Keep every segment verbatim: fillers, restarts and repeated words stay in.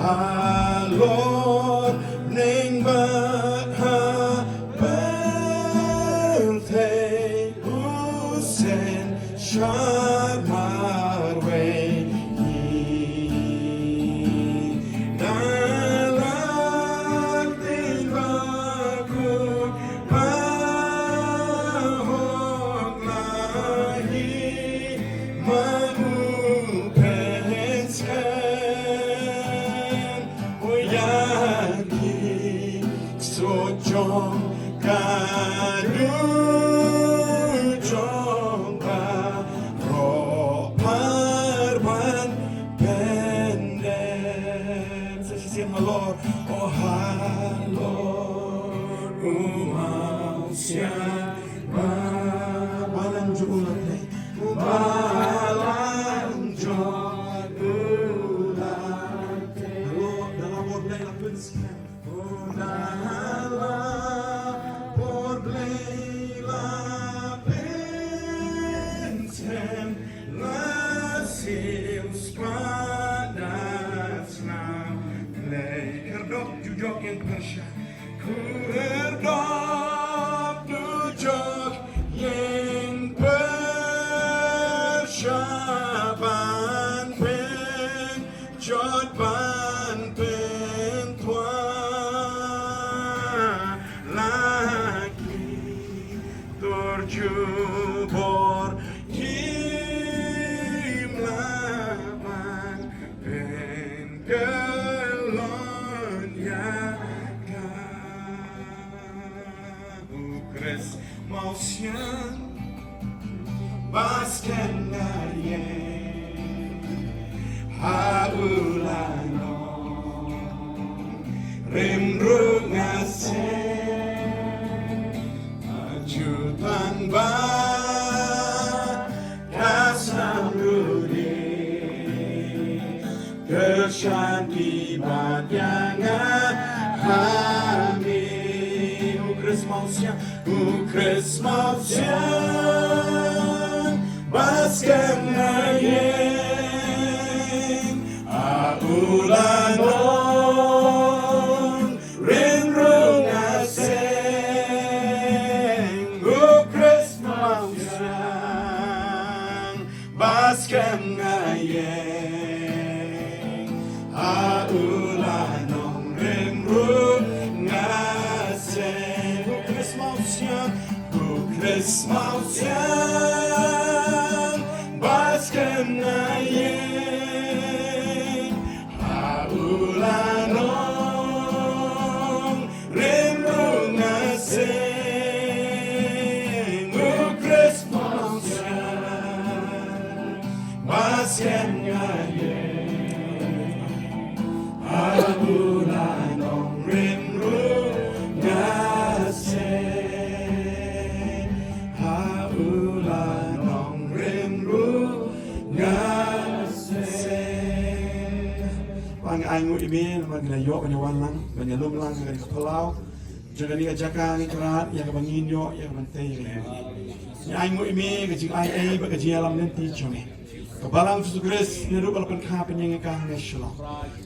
Halor neng bad ha pyrthei u seng shah marwei hi. Na la dei ba khun ba hok la hi ma u pynskhem u ya ki so jong ka du jong ka ro par ban pyndet. Sa shisien halor, o halor, u mawsiang ba balang jong u la tei. Balang jong u la tei. Halor, da la bor Blei la pynskhem. O da la bor Blei la pynskhem. La siew spah da snam Blei. Khyrdop jujok ïing pyrshah. Khyrdop dujok ïing pyrshah ban pynjot ban pyntwa la ki tur jubor kim lah ban pynkyllon ïa ka. U Khrist mawsiang ba skhem nga ïeng ha u la nong rim ruh nga seng. Aju tang ba ka sam ruh dei kyrshan ki bad ïa nga ha me. U Khrist mawsiang, u Khrist mawsiang ba skhem nga ïeng ha u la nong rim ruh nga seng. U Khrist mawsiang ba skhem nga ïeng ha u la nong rim ruh nga seng. U Khrist mawsiang, u Khrist mawsiang ba skhem nga ïeng ha u la nong rim ruh nga seng. U Khrist mawsiang ba skhem nga ïeng ha u la nong rim ruh nga seng. Ha u la nong rim ruh nga seng. Ba nga ainguh ïa me namar ngi la ïoh ban ïa wan lang ban ïa lum lang ha kane ka phyllaw jong kane ka jaka, ngi kyrpad ïa kaba ngin ïoh ïa ka ban tei ïa ka ïing. Ngi ainguh ïa me ka jingai ei bad ka jingïalam lynti jong me. Ka Balang Jisu Khrist naduh ba la pynkha pynïeng ïa ka hangne Shillong,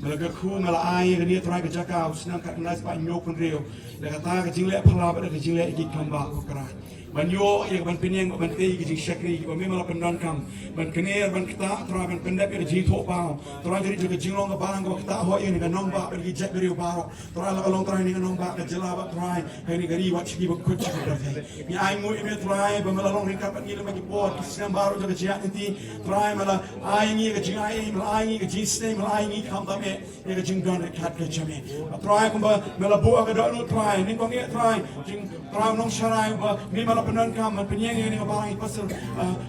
me la kyrkhu, me la ai ïa kane, Trai, ka jaka u snem khatkhyndai spah hynñiewphew hynriew da kata ka jingleh phyllaw bad da ka jingleh ïa ki kam bah, ko Trai, ban ïoh ïa ka ban pynïeng bad ban tei ïa ka jingshakri kaba me, me la pyndonkam ban kner, ban ktah, Trai, ban pyndep ïa ka jingthoh paw, Trai, jong ka jinglong ka balang kaba ktah hok ïa kane ka nongbah bad ki jaitbynriew baroh, Trai, la ka long, Trai, kane ka nongbah ka jylla bad, Trai, kane ka ri, wat sha ki bakhuid sha ki pyrthei. Ngi ainguh ïa me, Trai, ba me la long ryngkat bad ngi lyngba ki por, ki snem baroh jong ka jingïaid lynti, Trai, me la ai ïa ngi ka jingai ei, me la ai ïa ngi ka jingisynei, me la ai ïa ngi khamtam eh ïa ka jingdon ryngkat ka jong me. Trai, kumba me la buh ha ka dohnud, Trai, nyngkong eh, Trai, jing, Trai, u nongsharai uba me, me la pyndonkam ban pynïeng ïa kane ka balang, i Pastor, uh,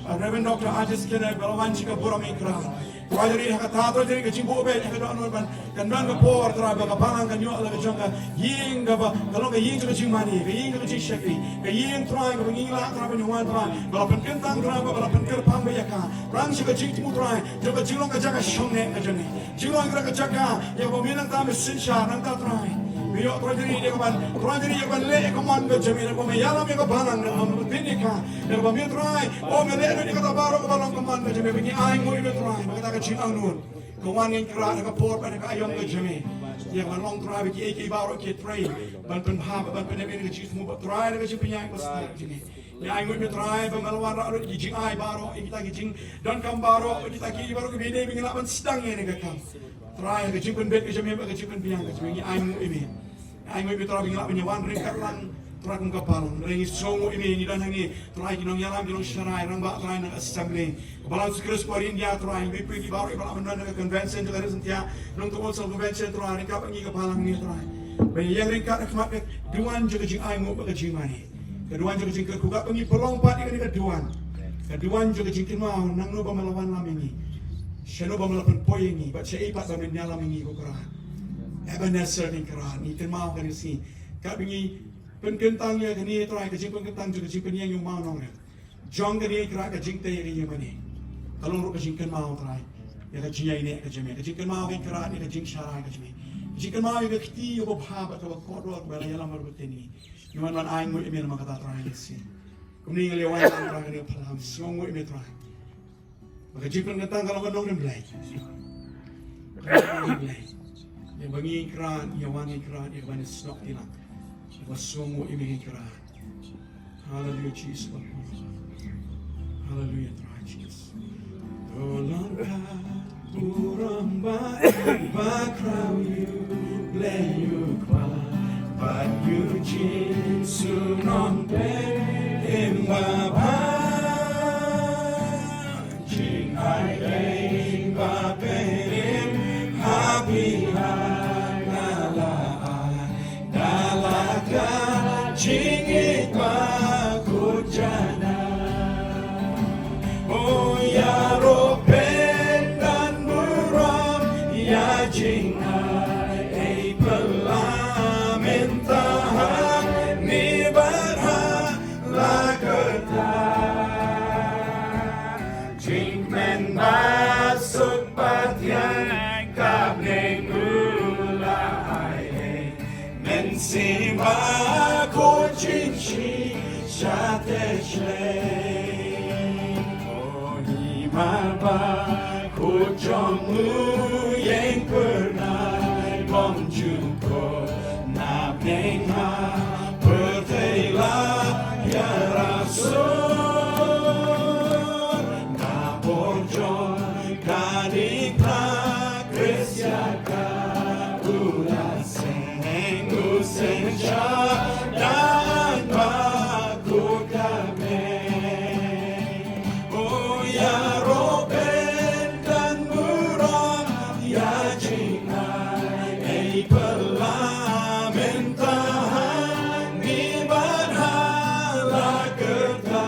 uh, Reverend Doctor Ajit Khynnah, ba la wan sha ka burom Ikhlas. Trai, jong ngi ha kata, Trai, jong ngi ka jingbuh beit ha ka dohnud ban kan don ka por, Trai, ba ka balang kan ïoh la ka jong ka ïing, kaba ka long ka ïing jong ka jingmane, ka ïing jong ka jingshakri, ka ïing, Trai, kaba ngi lah, Trai, ban ïa wan, Trai, ba la pynkyntang, Trai, ba la pynkyrpang beit ïa ka, tang sha ka jingthmu, Trai, jong ka jinglong ka jaka shongneh ka jong ngi. Jinglong ka jaka ïa kaba me nangta me synshar nangta, Trai. Me ïoh, Trai, jong ngi ïa ka ban, Trai, jong ngi ïa ka ban leh ïa ka mon ka jong me, ïa kaba me ïalam ïa ka balang, ïa kaba me pyntip ïa ka, ïa kaba me, Trai, o, me leh lut ïa kata baroh kaba long ka mon ka jong me. Ba ngi ainguh ïa me, Trai, ba kata ka jingangnud Ka wan ngi Trai ha ka por bad ha ka aïom ka jong ngi. Ïa ka ban long Trai ba kiei kiei baroh ki trei ban pynbha bad ban pyndep ïa ka jingthmu bad Trai da ka jingpynïaid ba stad jong ngi. Ngi ainguh ïa me Trai ba me la wanrah lut ki jingai baroh ïa kita ki jingdonkam baroh, ïa kita kiei baroh kiba ïadei ba ngin lah ban sdang ïa kane ka kam. Trai ka jingpynbeit ka jong me bad ka jingpynbiang ka jong me, ngi ainguh ïa me. Ngi ainguh ïa me Trai ba ngin lah ban ïa wan ryngkat lang Trai kum ka balang. Hynrei ngi sngewnguh ïa me, ngi don hangne Trai ki nongïalam, ki nongsharai, rangbah Trai na ka assembly. Ka balang Jisu Khrist baroh India Trai, ngi pynbeit ki baroh kiba lah ban don ha ka convention jong ka Ri Jaiñtia Nongthoh Council Convention Trai, ryngkat bad ngi ka balang ngi Trai. Ba ngi ïeng ryngkat ha khmat ka duwan jong ka jingainguh bad ka jingmane. Ka duwan jong ka jingkyrkhu, kaba ngi pynlong pat ïa kane ka duwan. Ka duwan jong ka jingkynmaw, nangno ba me la wanlam ïa ngi. Shano ba me la pynpoi ïa ngi, bad shaei pat ba men ïalam ïa ngi ko Kynrad. Ebenezer ko Kynrad, ngi kynmaw kane ka sngi. Kaba ngi pynkyntang ïa kane Trai, ka jingpynkyntang jong ka jingpynïeng ïa u mawnongrim. Jong kane Kynrad ka jingtei ïa ka ïingmane. Ka long ruh ka jingkynmaw Trai ïa ka jingïaineh ka jong me. Ka jingkynmaw ka Kynrad ïa ka jingsharai ka jong me. Ka jingkynmaw ïa ka kti ïa ka babha bad kaba kordor kaba la ïalam bad ba ktien ïa ngi. Ngi wan ban ainguh ïa me namar kata Trai Jisu. Kumne ngi la wan lang Trai kane ka phalam, sngewnguh ïa me Trai. Ba ka jingpynkyntang ka long ka nongrim Blei. Ka long ka nongrim Blei. Ïa ba ngi Kynrad, ïa wan ngi Kynrad, ïa ka ban snoh ti lang. Ïa ba sngewnguh ïa me ngi Kynrad. Haleluia Jisu. Haleluia Trai Jisu. To long ka burom ba, ba khraw ïa u Blei u Kpa. Bad ïa u Jisu Nongpynim ba bha. Jingai ei ba pynrim ha phi ha nga la ai, da la ka jingïeit ba kut janai. O ïaroh pynban burom ïa jingai ei pynlong mynta ha ngi bad ha la kyrta. Jingkmen ba suk ba thiang ka bneng u la ai ei. Mynsiem Bakhuid jingshisha te shlei. O Hima Bakhuid jong u ïing phyrnai bymjukut na bneng ha pyrthei la ïarap sur. Na bor jong ka diengphna Khrist ïa ka u la seng, u seng sha dang ba kut ka bneng. O ïaroh pynban burom ïa jingai ei pynlong mynta ha ngi bad ha la kyrta.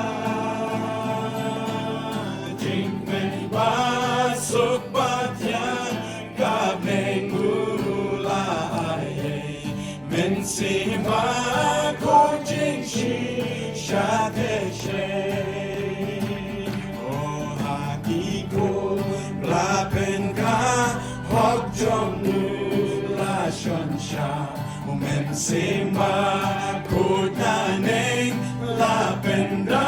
Jingkmen ba suk ba thiang ka bneng u la ai ei. Mynsiem Bakhuid jingshisha te shlei. O ha ki khun la pynkhah, hok jong u la shon shai. U Mynsiem Bakhuid nangne la pyndap.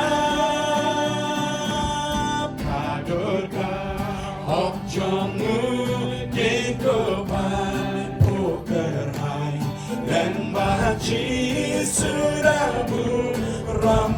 Ka dur ka hok jong u kin kyrpad u kyrhai. Lem bad Jisu da burom